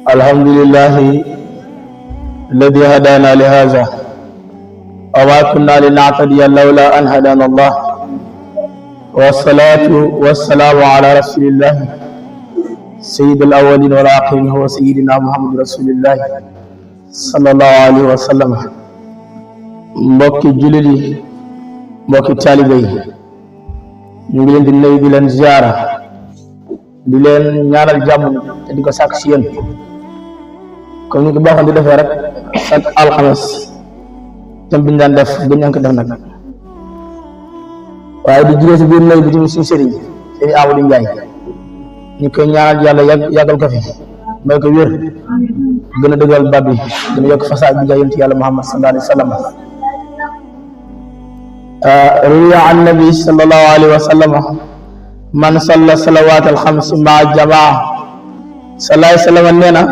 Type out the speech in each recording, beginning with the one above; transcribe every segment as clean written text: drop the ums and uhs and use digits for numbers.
الحمد لله الذي هدانا لهذا وما كنا لنعتدي لولا أن هدانا الله والصلاة والسلام على رسول الله سيد الأولين والآخرين هو سيدنا محمد رسول الله صلى الله عليه وسلم. mbokki jullit yi mbokki taalibe yi ñu ngi leen di nuyu di leen ziyaara di leen ñaanal jàmm te di ko sàkk si yéen comme ni ko baaxoon di defee rek ak alxames tam biñ daan def gën ñaan ko def nag waaye di jugee si biir nuyu bi tamit suñu sëriñ Amadou Ndiaye ñu koy ñaanal yàlla yàggal ko fi may ko wér gën a dëggal baat bi gën a yokk fasaa bi jaay yonent yàlla Muhammad sallallahu alayhi wa sallam. روي عن النبي صلى الله عليه وسلم من صلى الصلوات الخمس مع الجماعة صلى الله عليه وسلم نينا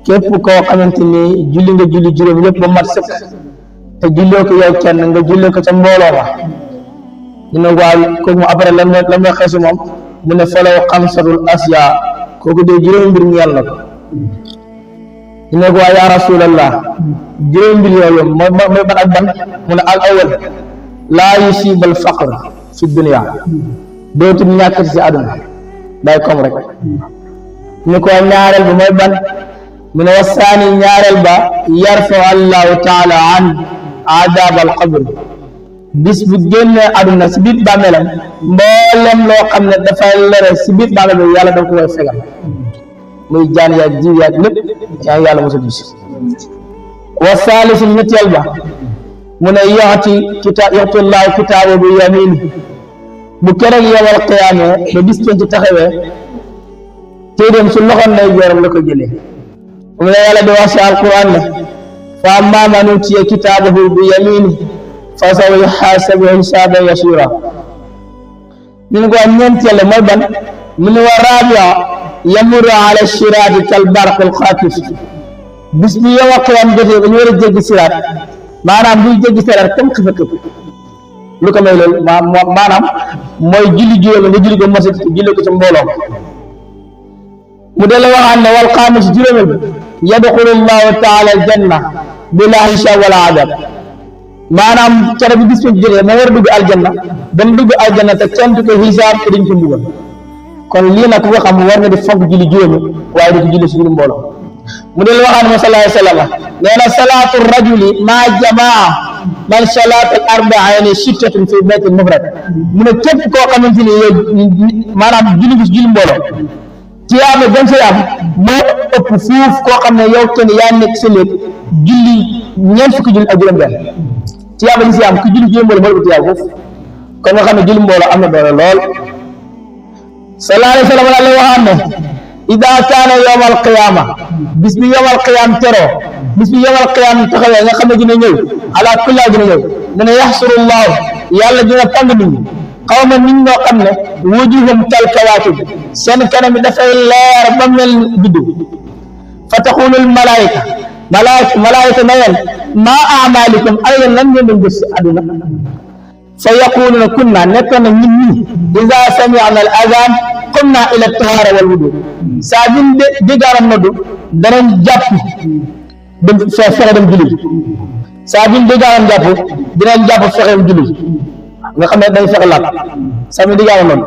képp koo xamante ni julli nga julli juróom yëpp ba mat sëkk te jullee ko yow kenn nga jullee ko ca mbooloo ma ñu ne waaw kooku mu après lan la xeesu moom mu ne falaw xamsatul asya kooku dee juróom mbir ñeel na ko ñu ne waaw yaa rasulallah juróom mbir yooyu mooy ban ak ban mu ne al awal laa yusibal faqr fi dunya dootul ñàkk ci àdduna day kom rek ñu ko ñaareel bi mooy ban mu ne wasaani ñaareel ba yarfa allahu taala an adab al qabr bis bu génnee àdduna si biir bàmmeelam mboolem loo xam ne dafay lere si biir bàmmeel bi yàlla da ko koy fegal muy jaan yaag jiw yaag lépp yaa ngi yàlla mosul gis wasaalisu ñetteel ba mu ne yoxti llahu kitaabu bi yamin bu keroog yawal qiyaama ba bis penc taxawee téeréem su loxoon nay jooram la ko jëlee mu ne yàlla di wax si alquran ne fa ammaa man utiya kitaabahu bi yamini fa sawfa yuhaasabu hisaaban yasiira ñu ne ko ñeenteel mooy ban mu ne wa raabia yamurru ala siraati kal barqil xaatif bis bi yawal qiyaama jotee ba ñu war a jéggi siraat maanaam buy jéggi siraat comme xifa këpp lu ko may loolu maanaam mooy julli juróom nga julli ko masjid julli ko ci mbooloo mu della waxaan ne wal xaamis juróomeel bi yadxulu llahu taala al janna bila hisaab wala adab maanaam cara bi bis bi jotee moo war a dugg aljanna dana dugg aljanna te kenn du ko hisaab te dañ ko mbugal kon lii nag ku ko xam war nga di fonk julli juróomi waaye di ko julli si biir mbooloo mu della waxaan ne sallallahu alayhi wa sallam nee na salaatu rajuli maa jamaa man salaat al arbaini sittatun fi baytil mufrad mu ne képp koo xamante ni yow maanaam julli gis julli mbooloo tiyaaba gën sa am moo ëpp fuuf koo xam ne yow kenn yaa nekk sa léeg julli ñeent fukki julli ak juróom benn tiyaaba li si am ku julli julli mbooloo moo ëpp tiyaaba foofu kon nga xam ne julli mbooloo am na doole lool sallallahu alayhi wa sallam la waxaan ne ida kaana yawmal qiyaama bis bi yawmal qiyaam teroo bis bi yawmal qiyaam taxawee nga xam ne dina ñëw ala kulli dina ñëw dana yaxsurullahu yàlla dina pang nit ñi xaw ma nit ñoo xam ne wujuhum kal kawaakib seen kanam bi dafay leer ba mel biddu fa taqulul malaayika na leen maa amalikum ay lan ngeen doon gis si àdduna fa yaquluna kunna nekkoon na ñun ñi ida sami'na al adaan qumna ila tahaara wal wudu saa bin digaaram noddu danañ jàpp dem fexe dem julli saa bin digaaram jàpp dinañ jàpp fexe dem julli nga xam ne dañ fexe laat saa bin digaaram noddu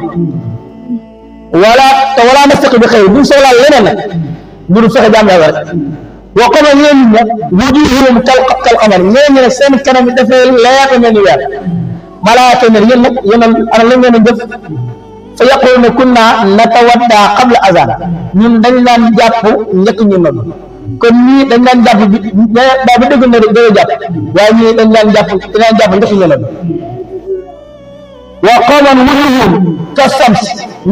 wala nastaqi bi xëy bu soxlaa leneen nag lu du fexe jàmm yàlla rek wa qama ñeen ñi wujuhum kal qamar ñeen ñi nag seen kanam bi dafay leer mel ni weer malaaka ne yéen nag yéen ana la ngeen a jëf fa yaquluna kunna natawadda qabla azan ñun dañ daan jàpp njëkk ñu nodd kon ñii dañ daan jàpp bi daa ba dëgg na doo jàpp waaye ñii dañ daan jàpp njëkk ñu nodd wa qawman wujuhum ka shams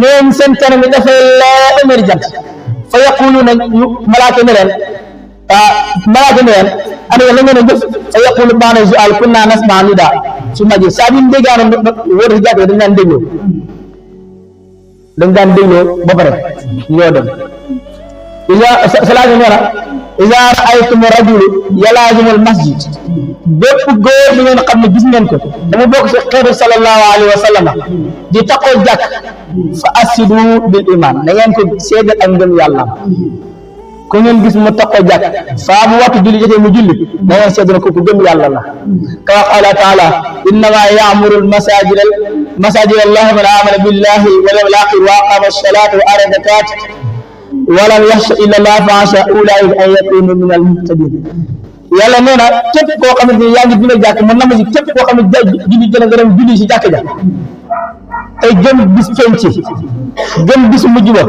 ñoom seen kanam yi dafay leer mel jant fa yaquluna malaaka ne leen ana la ngeen a jëf fa yaqulu ba'da su'al kunna nasma nida su maji saa bi ñu déggaano wër di jàppee dañ daan dégloo ba pare ñoo dem salaatu nee na iza ra'aytum rajulu yalazimul masjid bépp góor bi ngeen xam ne gis ngeen ko dama bokk ci xeetu sallallahu alayhi wa sallam di taxoo jàkk fa asidu bil iman da ngeen ko seedal ak ngëm yàlla ku ngeen gis mu takkoo jàkk saa bu waxtu julli jotee mu julli na ngeen seetlu ne kooku gëm yàlla la kama qaala taala innama yaamuru masajid allahi man amana billahi wal yawmil akhir wa aqama as-salata wa ata zakata wa lam yaxsha illa allah fa asa ulaika an yakunu min al muhtadin yàlla nee na képp koo xamante ne yaa ngi dina jàkk man na ma si képp koo xam ne julli gën a gërëm julli si jàkk ja tey gëm bis penc gëm bis mujj ba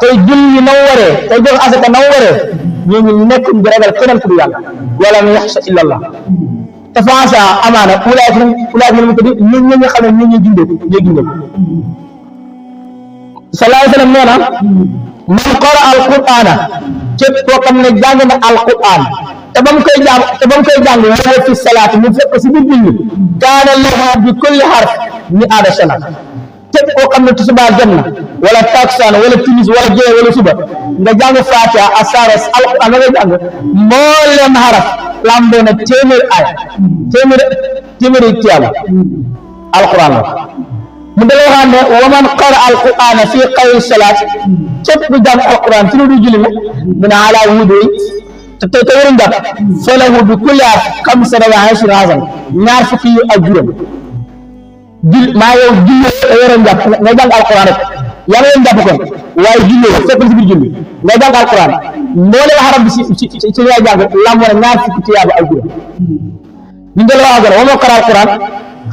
tey julli na mu waree tey jox asaka na mu waree ñooñu nekkuñ di ragal keneen ku du yàlla wala mu yaxsha illa allah te faasa amaana ulaayka min muhtadin ñun ñi nga xam ne ñoo ñuy gindeeku sallallahu alayhi wa sallam nee na man qara alqur'ana képp koo xam ne jàng na alqur'an te ba mu koy jàng wala fi salaati mu fekk si biir julli kaana lahu bi kulli harf mi'ata sana képp koo xam ne tisbaar jot na wala takusaan wala timis wala gée wala suba nga jàng Fatiha ak saaro alquran nga jàng mboolem xaraf lamboo na téeméeri ay téeméeri tiyaaba alquran la mu dala waxaan ne wa man qara alquran fi xayri salaat képp ku jàng alquran ci lu du julli mu ne ala wudu te waru njàpp falahu bi kulli harf xamsata wa ishriina hasan ñaar fukki yu ak juróom maa yow julli te waroon njàpp nga jàng alquran rek yaa ngi leen jàpp kon waaye julli fekk na si biir julli nga jàng alquran mboolem xaraf bi ci ngay jàng lamboo na ñaar fukki tiyaaba ak juróom ñu ngi la wax gën wa man qara alquran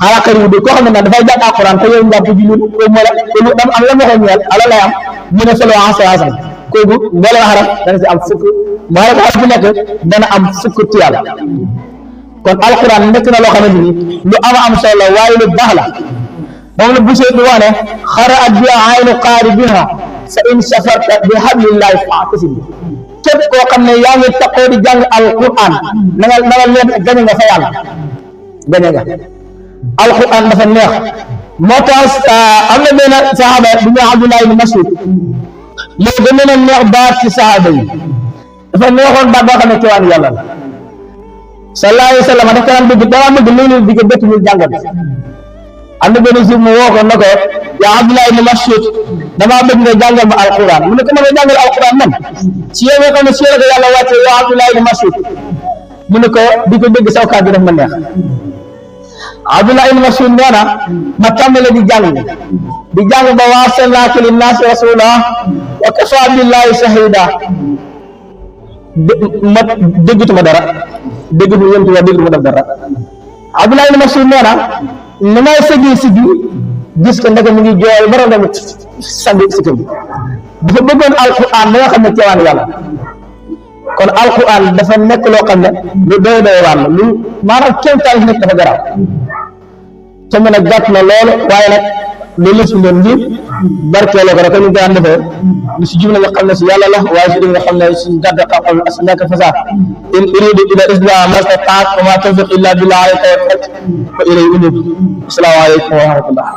ala xayri wudu koo xam ne nag dafay jàng alquran te yow njàpp julli ko moo la dama am la ma ko ñeel ala lay am ñu ne solo hasan kooku mboolem xaraf dana si am fukk mboolem xaraf bu nekk dana am fukk tiyaaba kon alquran nekk na loo xamante ni lu am solo la waaye lu baax la moom la bu see di wax ne xaraat bi aynu qaari biha fa in safarta bi hablillahi fa'tasim képp koo xam ne yaa ngi taxoo di jàng alquran na nga leen gañe nga fa yàlla gañe nga alquran dafa neex moo tax am na benn saxaaba bu ñu Abdullah ibn Mas'ud moo gën a neex baat ci saxaaba yi dafa neexoon baat boo xam ne kéwaan yàlla la sallallahu alayhi wa sallam daf ko daan bëgg loolu di ko bëtt ñu jàngat am na benn jour mu woo ko ne ko yaa Abdullah ibn Mas'ud damaa bëgg nga jàngal ma alquran mu ne ko ma nga jàngal alquran man si yow nga xam ne si yow la ko yàlla wàcce yaa Abdullah ibn Mas'ud mu ne ko di ko dégg saw kàddu daf ma neex Abdullah ibn Mas'ud nee na ma tàmbale di jàng ba wa arsalnaaka linnaasi rasuula wa kafaa billahi shahida ma déggatuma dara dégguma dara Abdullah ibn Mas'ud nee na ni may sëggi gis ko ndeke mu ngi jooy bara dem sangi si kër dafa bëggoon alquran da nga xam ne ceewaan yàlla kon alquran dafa nekk loo xam ne lu doy waar la lu maanaam kéemtaan nekk dafa garaaw te mu nag gàtt na loolu waaye nag loolu la suñu doon ngir barkeeloo ko rek ñu daan defee lu si jub na nga xam ne si yàlla la waaye si nga xam ne si gàtt xam-xam as nekk fasaa in uridu ila islam mastataat wa ma tawfiq illa billah alayhi tawakkaltu wa ilayhi unib assalaamu aleykum wa rahmatullah